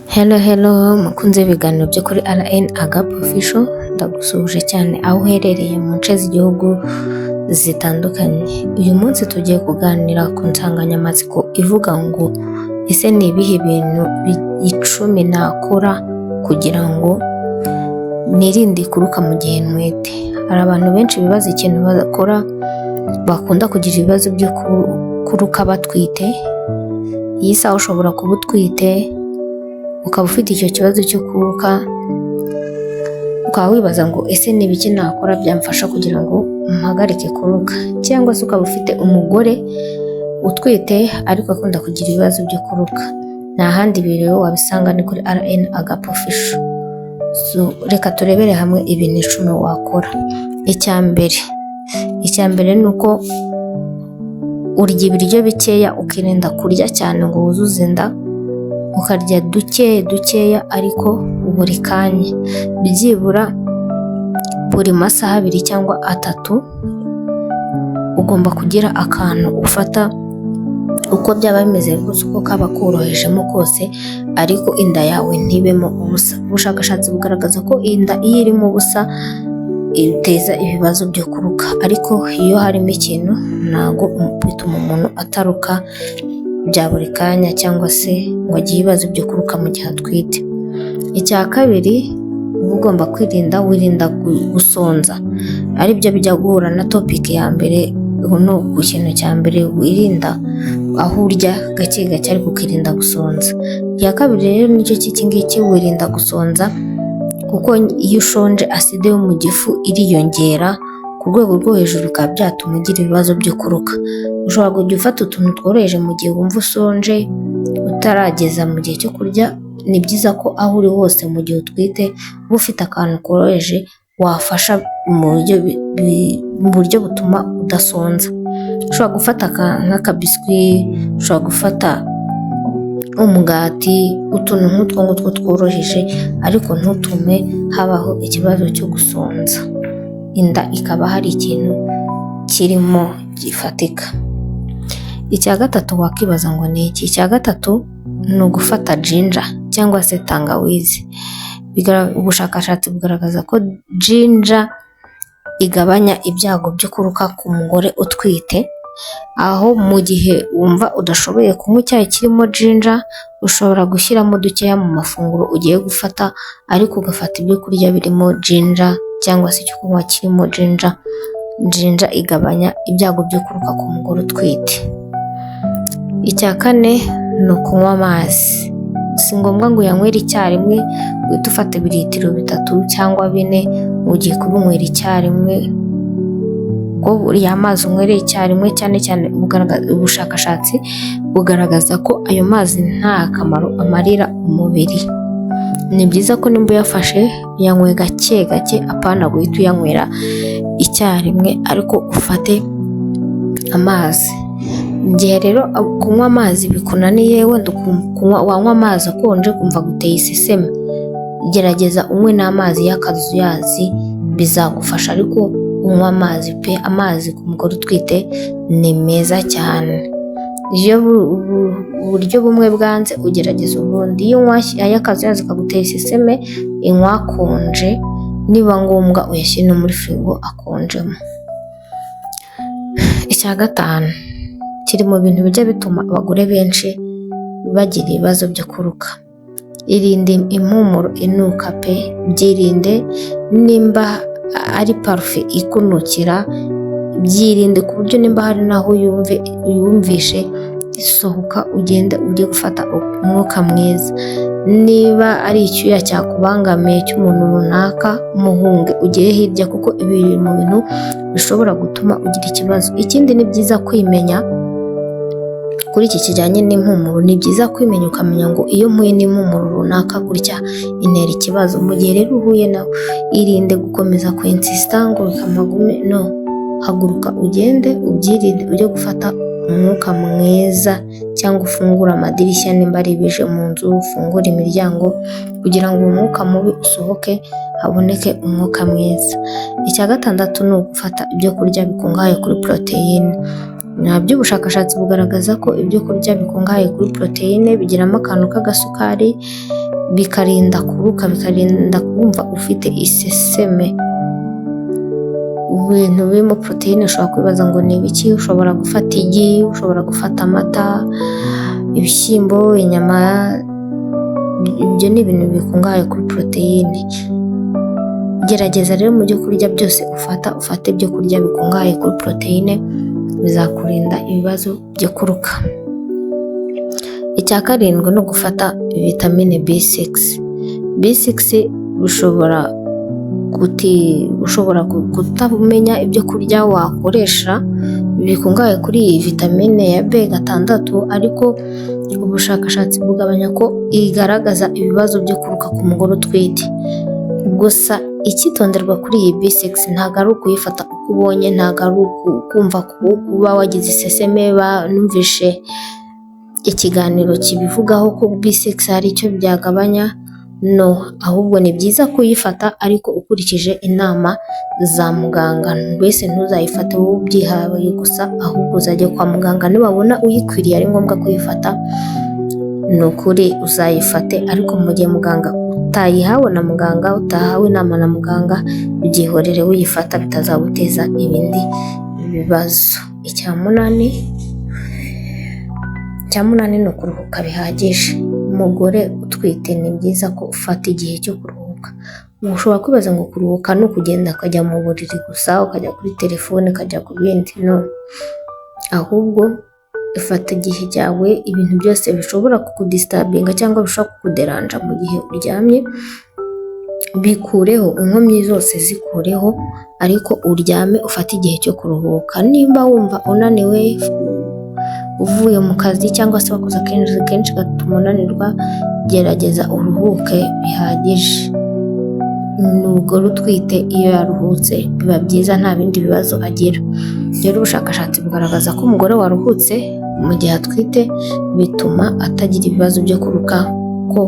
Hello hello, mukunzi w'ibiganiro byo kuri RN Agape Official, ndagusuhuje cyane aho uherereye mu nce z'igihugu zitandukanye. Uyu munsi tugiye kuganira ku nsanganyamatsiko ivuga ngo: "Ese ni ibihe bintu 10 nakora kugira ngo nirinde kuruka mu gihe ntwite?" Hari abantu benshi bibaza ikintu bakora, bakunda kugira ibibazo byo kuruka batwite. Iyi saha ushobora kuba utwite, ukaba ufite icyo kibazo cyo kuruka, ukaba wibaza ngo: "Ese ni ibiki nakora byamfasha kugira ngo mpagarike kuruka?" Cyangwa se ukaba ufite umugore utwite ariko akunda kugira ibibazo byo kuruka. Nta handi ibi rero wabisanga, ni kuri RN Agape Official. So, reka turebere hamwe ibintu 10 wakora. Icya mbere ni uko urya ibiryo bikeya, ukirinda kurya cyane ngo wuzuze inda, ukarya duke dukeya ariko buri kanya, byibura buri masaha 2 cyangwa 3 ugomba kugira akantu ufata, uko byaba bimeze kose, uko kaba korohejemo kose, ariko inda yawe ntibemo ubusa. Ubushakashatsi bugaragaza ko inda iyo irimo ubusa iteza ibibazo byo kuruka, ariko iyo harimo ikintu ntabwo bituma umuntu ataruka bya buri kanya cyangwa se ngo agire ibibazo byo kuruka mu gihe atwite. Icya kabiri uba ugomba kwirinda, wirinda gusonza, aribyo bijya guhura na topic ya mbere. Ni ku kintu cya mbere wirinda, aho urya gake gake ariko ukirinda gusonza. Icya kabiri rero nicyo cy'iki ngiki, wirinda gusonza kuko iyo ushonje acide yo mu gifu iriyongera ku rwego rwo hejuru, bikaba byatuma ugira ibibazo byo kuruka. Ushobora kujya ufata utuntu tworoheje mu gihe wumva usonje, utarageza mu gihe cyo kurya. Ni byiza ko aho uri hose mu gihe utwite uba ufite akantu koroheje wafasha mu buryo butuma udasonza. Ushobora gufata nk'akabiswi, ushobora gufata umugati, utuntu nk'utwo ngutwo tworoheje, ariko ntutume habaho ikibazo cyo gusonza, inda ikaba hari ikintu kirimo gifatika. Icya gatatu wakibaza ngo ni iki? Icya gatatu ni ugufata ginger cyangwa se tangawizi. Ubushakashatsi bugaragaza ko ginger igabanya ibyago byo kuruka ku mugore utwite, aho mu gihe wumva udashoboye kunywa icyayi kirimo ginger, ushobora gushyiramo dukeya mu mafunguro ugiye gufata, ariko ugafata ibyo kurya birimo ginger cyangwa se icyo kunywa kirimo ginger. Ginger igabanya ibyago byo kuruka ku mugore utwite. Icya kane ni ukunywa amazi. Si ngombwa ngo uyanywere icyarimwe, uhite ufata ibitiro 3 cyangwa 4 ngo ugiye kubinywera icyarimwe, kuko buriya amazi unywereye icyarimwe, cyane cyane ubushakashatsi bugaragaza ko ayo mazi nta kamaro amarira umubiri. Ni byiza ko nimba uyafashe uyanywe gake gake, apana guhita uyanywera icyarimwe, ariko ufate amazi. Igihe rero kunywa amazi bikunaniye, wenda wanywa amazi akonje ukumva aguteye iseseme, gerageza unywe n'amazi y'akazuyazi, bizagufasha, ariko unywe amazi pe. Amazi ku mugore utwite ni meza cyane. Iyo uburyo bumwe bwanze, ugerageza ubundi. Iyo unywa ay'akazuyazi akagutera iseseme, inywa akonje, niba ngombwa uyashyire no muri firigo akonjemo. Icya gatanu kiri mu bintu bijya bituma abagore benshi bagira ibibazo byo kuruka. Irinde impumuro inuka pe, byirinde. Nimba ari parufe ikunukira, byirinde, ku buryo nimba hari n'aho uyumvishe, sohoka ugende ujye gufata umwuka mwiza. Niba ari icyuya cyakubangamiye cy'umuntu runaka, muhunge ugere hirya, kuko ibi biri mu bintu bishobora gutuma ugira ikibazo. Ikindi, ni byiza kwimenya kuri iki kijyanye n'impumuro. Ni byiza kwimenya, ukamenya ngo: "Iyo mpuye n'impumuro runaka gutya intera ikibazo." Mu gihe rero uhuye nawe, irinde gukomeza kwinsisita ngo reka mpagume. No haguruka ugende, ubyirinde, ujye gufata umwuka mwiza, cyangwa ufungure amadirishya nimba ari ibije mu nzu, ufungure imiryango kugira ngo uwo mwuka mubi usohoke, haboneke umwuka mwiza. Icya gatandatu ni ugufata ibyo kurya bikungahaye kuri poroteyine. Nabyo ubushakashatsi bugaragaza ko ibyo kurya bikungahaye kuri poroteyine bigiramo akantu k'agasukari, bikarinda kuruka, bikarinda kumva ufite iseseme. Ibintu birimo poroteyine ushobora kwibaza ngo ni ibiki? Ushobora gufata igi, ushobora gufata amata, ibishyimbo, inyama, ibyo ni ibintu bikungahaye kuri poroteyine. Gerageza rero mu byo kurya byose ufata, ufate ibyo kurya bikungahaye kuri poroteyine, bizakurinda ibibazo byo kuruka. Icya karindwi ni ugufata vitamine B6. B6 ushobora kutamenya ibyo kurya wakoresha bikungahaye kuri iyi vitamine ya B6, ariko ubushakashatsi bugabanya ko igaragaza ibibazo byo kuruka ku mugore utwite. Gusa icyitonderwa kuri iyi B6, ntabwo ari ukuyifata uko ubonye, ntabwo ari ukumva kuba wagize iseseme. Numvishe ikiganiro kibivugaho ko B6 hari icyo byagabanya, no, ahubwo ni byiza kuyifata ariko ukurikije inama za muganga. Mbese ntuzayifate wowe ubyihaye gusa, ahubwo uzajya kwa muganga, nibabona uyikwiriye ari ngombwa kuyifata, ni ukuri uzayifate. Ariko mu gihe muganga utayihawe na muganga, utahawe inama na muganga, byihorere uyifata bitazaguteza ibindi bibazo. Icya munani ni ukuruhuka bihagije. Umugore utwite ni byiza ko ufata igihe cyo kuruhuka. Ushobora kwibaza ngo kuruhuka ni ukugenda ukajya mu buriri gusa, ukajya kuri telefone, ukajya ku bindi. No, ahubwo ifata igihe cyawe, ibintu byose bishobora kukudisturbinga cyangwa bishobora kukuderanja mu gihe uryamye bikureho, inkomyi zose zikureho, ariko uryame, ufate igihe cyo kuruhuka. Nimba wumva unaniwe uvuye mu kazi cyangwa se wakoze akenshi kenshi gatuma unanirwa, gerageza uruhuke bihagije. Umugore utwite iyo yaruhutse biba byiza, nta bindi bibazo agira. Rero ubushakashatsi bugaragaza ko umugore waruhutse mu gihe atwite bituma atagira ibibazo byo kuruka, ko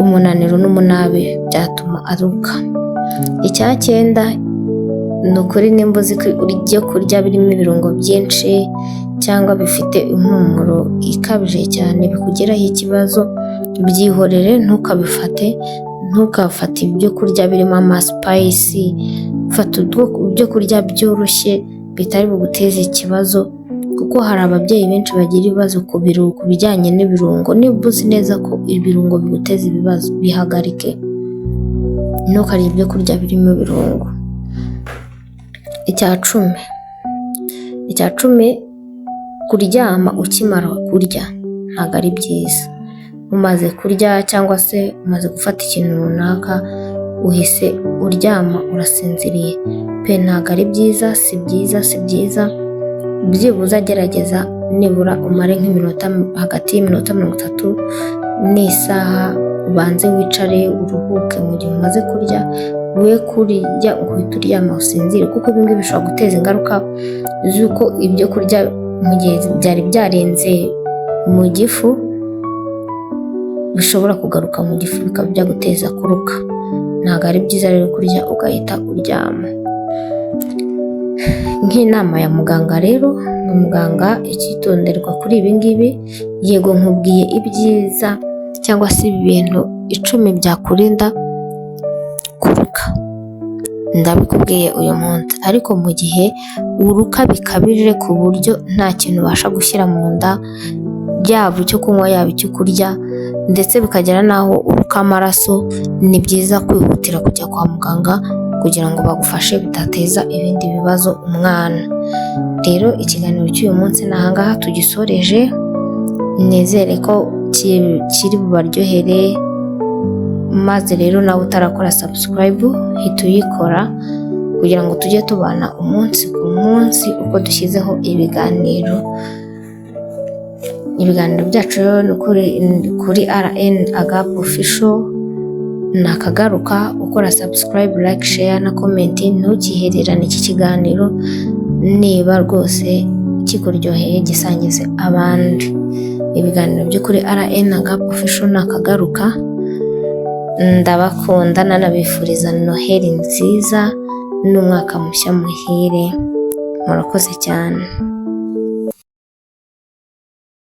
umunaniro n'umunabi byatuma aruka. Icya cyenda ni ukuri, nimba uzi ko ibyo kurya birimo ibirungo byinshi cyangwa bifite impumuro ikabije cyane bikugiraho ikibazo, byihorere, ntukabifate. Ntukafate ibyo kurya birimo amaspices, fata ibyo kurya byoroshye bitari buguteze ikibazo, kuko hari ababyeyi benshi bagira ibibazo ku bijyanye n'ibirungo. Niba uzi neza ko ibirungo biguteza ibibazo, bihagarike, ntukarye ibyo kurya birimo ibirungo. Icya cumi, kuryama ukimara kurya ntabwo ari byiza. Umaze kurya cyangwa se umaze gufata ikintu runaka, uhise uryama, urasinziriye pe, ntabwo ari byiza, si byiza, si byiza. Byibuze gerageza nibura umare nk'iminota, hagati y'iminota 30 n'isaha, ubanze wicare uruhuke mu gihe umaze kurya. We kurya ngo uhite uryama usinzire, kuko ibi ngibi bishobora guteza ingaruka z'uko ibyo kurya mu gihe byari byarenze mu gifu bishobora kugaruka mu gifu, bikaba byaguteza kuruka. Ntabwo ari byiza rero kurya ugahita uryama. Nk'inama ya muganga rero, ni muganga, icyitonderwa kuri ibi ngibi, yego nkubwiye ibyiza cyangwa se ibintu 10 byakurinda kuruka, ndabikubwiye uyu munsi. Ariko mu gihe uruka bikabije ku buryo nta kintu ubasha gushyira mu nda, yaba icyo kunywa, yaba icyo kurya, ndetse bikagera n'aho uruka amaraso, ni byiza kwihutira kujya kwa muganga kugira ngo bagufashe bitateza ibindi bibazo umwana. Rero ikiganiro cy'uyu munsi ni ahangaha tugisoreje, nizere ko kiri bubaryohere. Maze rero nawe utarakora subscribe, hita uyikora kugira ngo tujye tubana umunsi ku munsi uko dushyizeho ibiganiro. Ibiganiro byacu rero ni kuri RN Agap Official, nakagaruka. Ukora subscribe, like, share na comment. Ntukihererane iki kiganiro, niba rwose kikuryoheye gisangize abandi. Ibiganiro byo kuri RN Agap Official nakagaruka. Ndabakunda, nanabifuriza Noheli nziza n'umwaka mushya muhire. Murakoze cyane.